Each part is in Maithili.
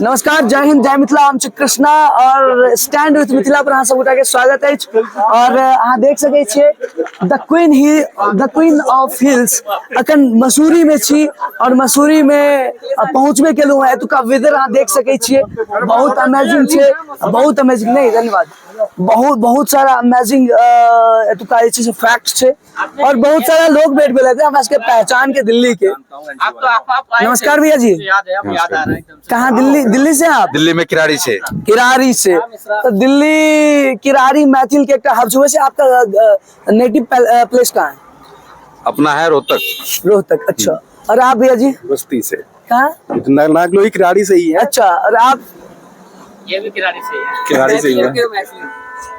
नमस्कार, जय हिंद, जय मिथिला। हम छी कृष्णा और स्टैंड विथ मिथिला पर अहाँ सब गोटा के स्वागत अछि। और अहाँ देख सकै छियै द queen he the queen of hills. अखन मसूरी में छी और मसूरी में पहुंचबे केलहुँ हैं। एतुका वेदर अहाँ देख सकै छियै, बहुत अमेजिंग छै, बहुत अमेजिंग। नहीं, धन्यवाद। बहुत बहुत सारा अमेजिंग एतुका जे छै से फैक्ट छै और बहुत सारा लोग भेट भेल हेतै हमरा सबके पहचान के दिल्ली के। नमस्कार भैया जी, कहाँ? दिल्ली? दिल्ली से आप? दिल्ली में किरारी से। किरारी से। तो दिल्ली किरारी मैथिल के एकटा हब छै। वैसे आपका नेटिव प्लेस कहाँ है? अपना है रोहतक। रोहतक, अच्छा। और आप भैया जी? बस्ती से। कहाँ? नागलोई किरारी से ही है। अच्छा, और आप? ये भी किरारी से ही है। किरारी से ही है।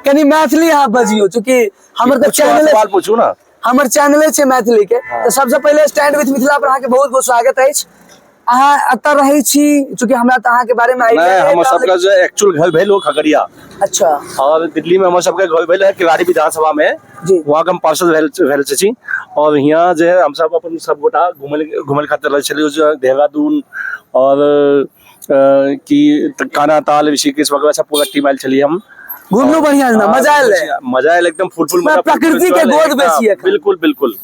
कनी मैथिली अहाँ बजियो, चूंकि हमर तऽ चैनल सवाल पूछू ना। हमर चैनले छै मैथिली के। तऽ सबसे पहिले स्टैंड विथ मिथिला पर अहाँके बहुत बहुत स्वागत अछि। अहाँ एतऽ रहै छी, चूंकि हमरा तऽ अहाँके बारे में आइडिया नहीं, नहि हमर अछि। सबका जो एक्चुअल घर भेल वो खगड़िया। अच्छा। और दिल्ली में हमर सबके घर भेल है किरारी विधानसभा में। जी। वहाँ के हम पार्षद भेल भेल छी और यहाँ जे है हम सब अपन सब गोटा घूमे घूमे खातिर रहल छलियै जो देहरादून और की कानाताल, ऋषिकेश वगैरह सब पूरा टीम आयल छलियै हम। घुमलू बढ़िया से ना? मजा आयल है? मजा आयल एकदम, फुल फुल मजा। प्रकृति के गोद में छी एखन। बिल्कुल बिल्कुल।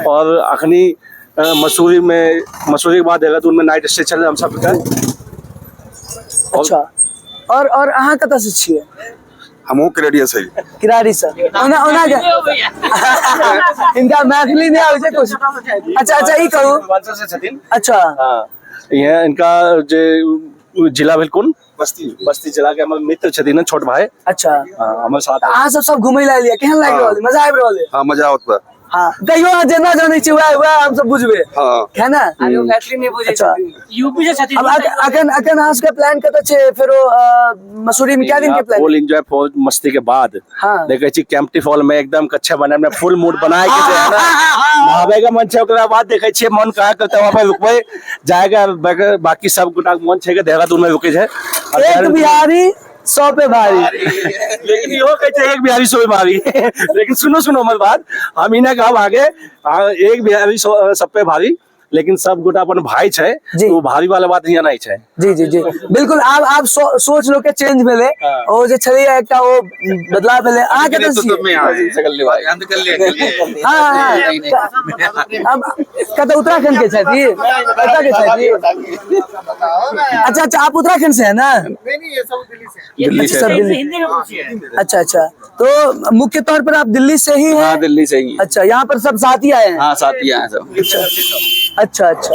और अखनी मसूरी में, मसूरी के बाद देहरादून में नाइट स्टे छलै हम सबके। अच्छा, और अहाँ कतऽ से छियै? हमहूँ किरारिया से ही। किरारी से। ओना ओना के इनका मैथिली नहि आबै छै कुछ। अच्छा अच्छा, ई कहू। पूर्वांचल से छथिन। अच्छा। हाँ, यहाँ इनका जे जिला भेल कोन? बस्ती। बस्ती जिला के हमर मित्र छथिन, छोट भाई। अच्छा। हाँ, हमर साथ। तऽ अहाँ सब सब घुमै लए एलियै, केहन लागि रहल है? मजा आबि रहल है? हाँ, मजा आवत बा। हाँ, कहियो अहाँ जेना जानै छी वएह वएह हमसब बुझबै। हाँ। है ना? अरे मैथिली नहीं बुझे। अच्छा। यूपी से छथिन। अब अखन अखन अहाँ सबके प्लान कतऽ छै फेरो मसूरी में? क्या दिन के प्लान? फुल एंजॉय, फुल मस्ती के बाद हाँ। देखै छी कैंपटी फॉल में एकदम कच्छा बना में फुल मूड बनाए के जे है ना नहावे के मन छै। ओकरा बाद देखै छियै मन कहाँ करतै, वहाँ पर रुकबै जाएगा। बाकी सब गोटा के मन छै कि देहरादून में रुकै छै। एक बिहारी सौ पे भारी। लेकिन इहो कहै छै एक बिहारी सौ पे भारी, लेकिन सुनो सुनो हमर बात, हम ई नहि कहब आगे। हाँ, एक बिहारी सब पे भारी, लेकिन सब गोटा अपन भाई छै। जी। तो भारी वाला बात यहाँ नहीं छै। जी जी जी, बिल्कुल। आब आब सोच लोग के चेंज भेलै। हाँ। ओ जे छलैया एकटा ओ बदलाव भेलै। अहाँ कतऽ छियै? हाँ हाँ, अब कतऽ? उत्तराखंड के छथि? कतऽ के छथि? अच्छा अच्छा, आप उत्तराखंड से है ना? दिल्ली अच्छा, सब दिल्ली। हिंदी में पूछिए। अच्छा अच्छा, तो मुख्य तौर पर आप दिल्ली से ही हैं? हाँ, दिल्ली से ही। अच्छा, यहाँ पर सब साथी आए हैं? हाँ, साथी आए हैं सब। अच्छा अच्छा।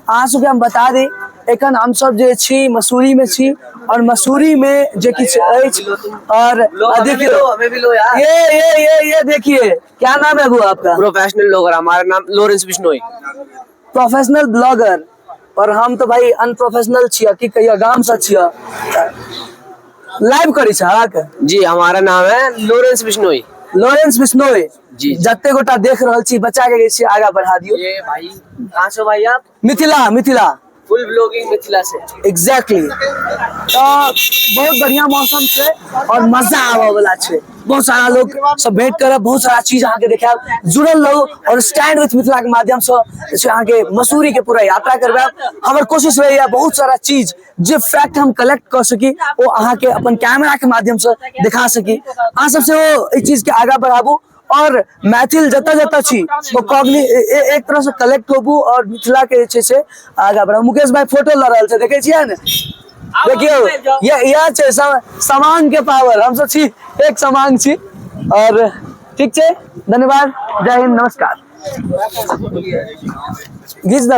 अहाँ सबके हम बता दी, एखन हम सब जे छी मसूरी में छी और मसूरी में जे किछु अछि और देखियो हमें भी लो यार। ये ये देखिए, क्या नाम है वो आपका? प्रोफेशनल लोग, हमारा नाम लॉरेंस बिश्नोई। प्रोफेशनल ब्लॉगर, और हम तो भाई अनप्रोफेशनल छियै, की कहियो, गाम से छियै। लाइव करै छहक? जी, हमारा नाम है लॉरेंस बिश्नोई। लॉरेंस बिश्नोई। जी। जते गोटा देख रहल छी, बच्चा के जे आगा बढ़ा दियौ। ये भाई, कहाँ से हो भाई आप? मिथिला, मिथिला। फुल ब्लॉगिंग मिथिला से। एग्जैक्टली। तऽ बहुत बढ़िया मौसम छै और मजा आबऽ वाला छै। बहुत सारा लोग सब भेंट करब, बहुत सारा चीज अहाँके देखायब। जुड़ल रहू और स्टैंड विथ मिथिला के माध्यम से जे छै अहाँके मसूरी के पूरा यात्रा करवायब। हमर कोशिश रहैया बहुत सारा चीज जे फैक्ट हम कलेक्ट कऽ सकी, ओ अहाँके अपन कैमरा के माध्यम से देखा सकी। अहाँ सब सेहो एहि चीज के आगाँ बढ़ाबू और मैथिल जतऽ जतऽ छी ओ कॉग्नि एक तरह से कलेक्ट होबू और मिथिला के जे छै से आगाँ बढ़ाबू। मुकेश भाई फोटो लऽ रहल छै, देखै छियै ने? देखियौ, इएह छै समांग के पावर। हमसब छी एक समांग छी। और ठीक छै, धन्यवाद, जय हिंद, नमस्कार। घीच दऽ।